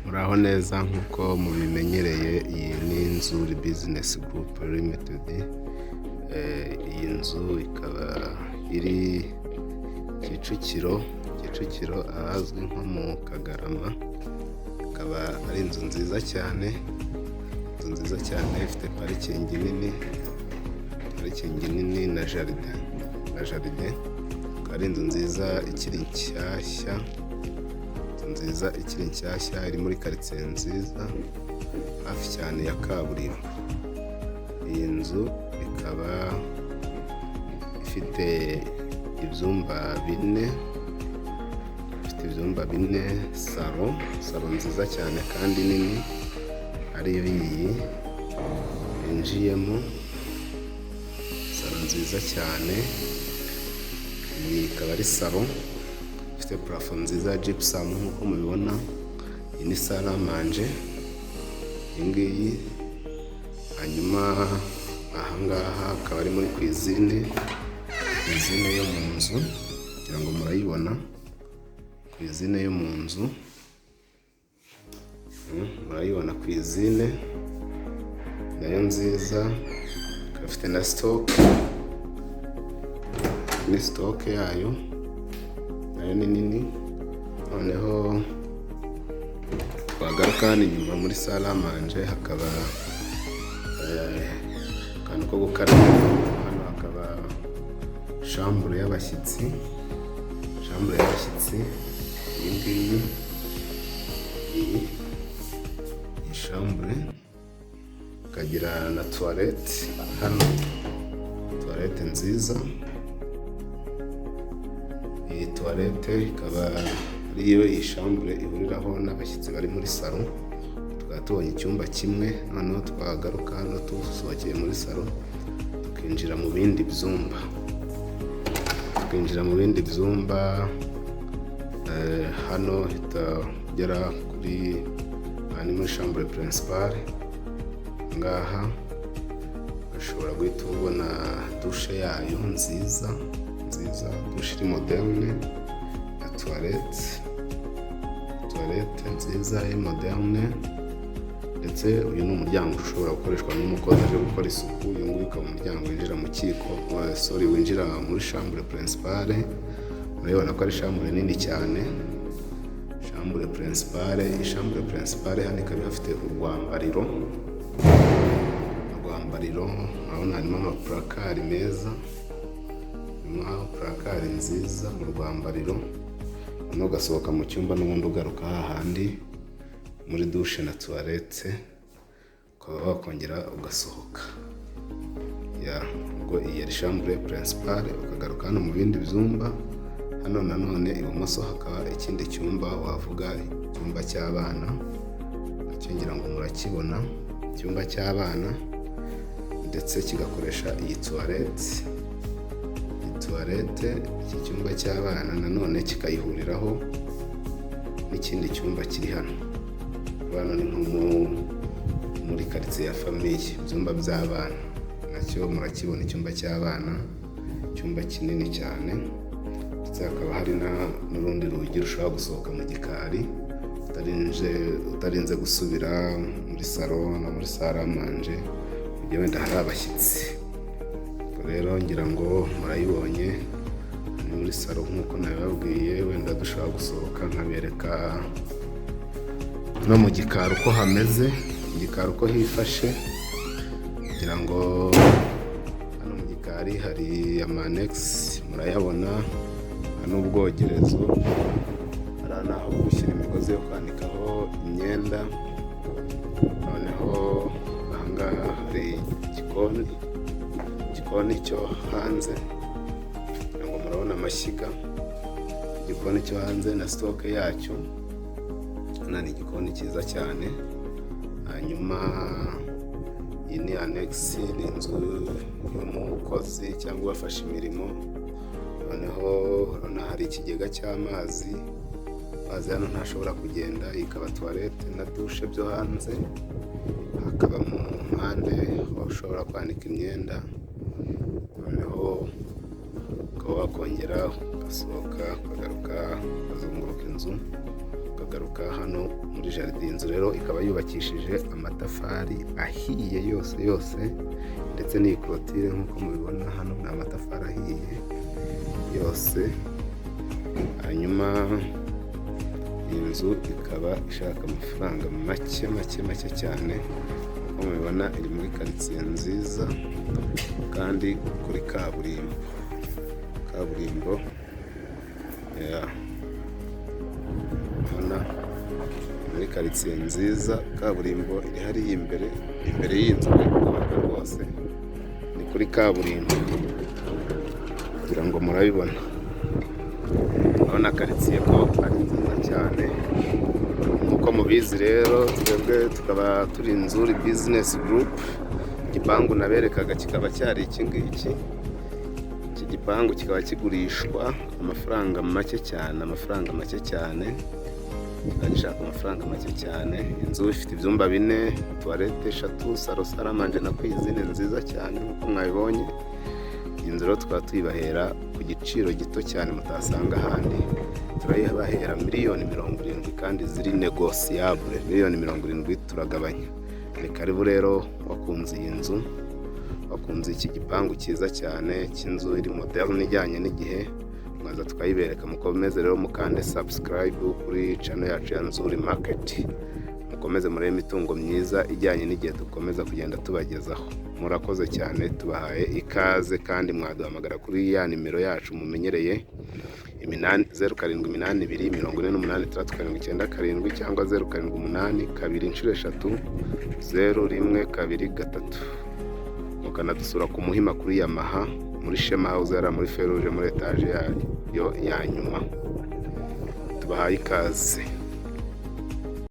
Muraho neza, nk'uko mubimenyereye, iyi ni Inzuri Business Group Limited. Iyi nzu ikaba iri Kicukiro, Kicukiro ahazwi nko mu Kagarama, ikaba ari inzu nziza cyane, inzu nziza cyane ifite parikingi nini, parikingi nini na jardin, akaba ari inzu nziza ikiri nshyashya, inzu nziza ikiri nshyashya iri muri karitsiye nziza hafi cyane ya kaburimbo. Iyi nzu ikaba ifite ibyumba bine, ifite ibyumba bine, salo, salo nziza cyane kandi nini ariyo iyi winjiyemo, salo nziza cyane, iyi ikaba ari salo ifite plafond nziza ya gypsum nk'uko mubibona. Iyi ni salle à manger iyi ngiyi, hanyuma aha ngaha akaba ari muri cuisine, cuisine yo mu nzu kugira ngo murayibona, cuisine yo mu nzu murayibona, cuisine nayo nziza, ikaba ifite na stock, ni stock yayo nayo ni nini. Noneho twagaruka hano inyuma muri salle à manger, hakaba akantu ko gukaraba, hano hakaba chambre y'abashyitsi, chambre y'abashyitsi iyi ngiyi, iyi chambre ikagira na toilette hano, toilette nziza. Iyi toilette ikaba ariyo iyi chambre ihuriraho n'abashyitsi bari muri salon. Tukaba tubonye icyumba kimwe, noneho twagaruka hano dusohokeye muri salon tukinjira mu bindi byumba, tukinjira mu bindi byumba. Hano hita ugera kuri aha ni muri chambre principale. Ngaha ushobora guhita ubona douche yayo nziza nziza, douche iri moderne na toilette, toilette nziza iri moderne. Ndetse uyu ni umuryango ushobora gukoreshwa n'umukozi aje gukora isuku. Uyu nguyu ukaba umuryango winjira mu kiko, sorry, winjira muri chambre principale. Murabibona ko ari chambre nini cyane, chambre principale. Iyi chambre principale hano ikaba ifite urwambariro, urwambariro murabona harimo amapurakari meza, harimo placard nziza mu rwambariro. Noneho ugasohoka mu cyumba n'ubundi ugaruka hahandi muri douche na toilette, ukaba wakongera ugasohoka. Ya, ubwo iyi yari chambre principale. Ukagaruka hano mu bindi byumba, hano nanone ibumoso hakaba ikindi cyumba, wavuga icyumba cy'abana, nacyo ngira ngo murakibona, icyumba cy'abana, ndetse kigakoresha iyi toilette, iyi toilette. Iki cyumba cy'abana nanone kikayihuriraho n'ikindi cyumba kiri hano. Hano ni nko muri karitsiye ya famille, ibyumba by'abana nacyo murakibona, icyumba cy'abana, icyumba kinini cyane. Ndetse hakaba hari n'urundi rugi rushobora gusohoka mu gikari utarinze gusubira muri salon no muri salle à manger mu gihe wenda hari abashyitsi. Ubwo rero ngira ngo murayibonye, ni muri salon nk'uko nabibabwiye. Wenda dushobora gusohoka nkabereka no mu gikari uko hameze, mu gikari uko hifashe. Kugira ngo hano mu gikari hari ama annexe, murayabona hano, ubwogerezo, hari n'aho gushyira imigozi yo kwanikaho imyenda. Noneho ahangaha hari igikoni, igikoni cyo hanze, kugira ngo murabona amashyiga, igikoni cyo hanze na stock yacyo. Hano ni igikoni cyiza cyane. Hanyuma iyi ni annexe, ni inzu y'umukozi cyangwa ubafasha imirimo. Noneho urabona hari ikigega cy'amazi, amazi hano ntashobora kugenda. Ikaba toilette na douche byo hanze, hakaba mu mpande aho ushobora kwanika imyenda. Noneho ukaba wakongera ugasohoka, ukagaruka ukazunguruka inzu, ukaba Tukagaruka hano muri jardin. Inzu rero ikaba yubakishije amatafari ahiye yose yose, ndetse n'iyi clôture nk'uko mubibona hano ni amatafari ahiye yose. Hanyuma iyi nzu ikaba ishaka amafaranga make make make cyane. Nk'uko mubibona, iri muri karitsiye nziza kandi kuri kaburimbo, kaburimbo ya ubona muri karitsiye nziza. Kaburimbo iri hariya imbere, imbere y'inzu rwose ni kuri kaburimbo, kugira ngo murabibona. Urabona karitsiye ko ari nziza cyane. Nk'uko mubizi rero, twebwe tukaba turi Nzuri Business Group. Igipangu naberekaga kikaba cyari iki ngiki. Iki gipangu kikaba kigurishwa amafaranga make cyane, amafaranga make cyane, kikaba gishaka amafaranga make cyane. Inzu ifite ibyumba bine, toilette eshatu, salon, salle à manger na cuisine nziza cyane nk'uko mwabibonye. Iyi nzu rero tukaba tuyibahera ku giciro gito cyane mutasanga ahandi. Turayibahera miliyoni 70 kandi ziri négociable. Miliyoni 70 turagabanya. Ni karibu rero. Wakunze iyi nzu, wakunze iki gipangu cyiza cyane cy'inzu iri moderne ijyanye n'igihe, mwaza tukayibereka. Mukomeze rero mukande subscribe kuri channel yacu ya Nzuri Market, mukomeze murebe imitungo myiza ijyanye n'igihe dukomeza kugenda tubagezaho. Murakoze cyane, tubahaye ikaze, kandi mwaduhamagara kuri ya nimero yacu mumenyereye, iminani 0782 48 67 97, cyangwa 0782 2 0 0 1 2 3. Mukanadusura ku Muhima kuri Yamaha, muri Shema House, yari muri feruje, muri etaje yayo ya nyuma. Tubahaye ikaze.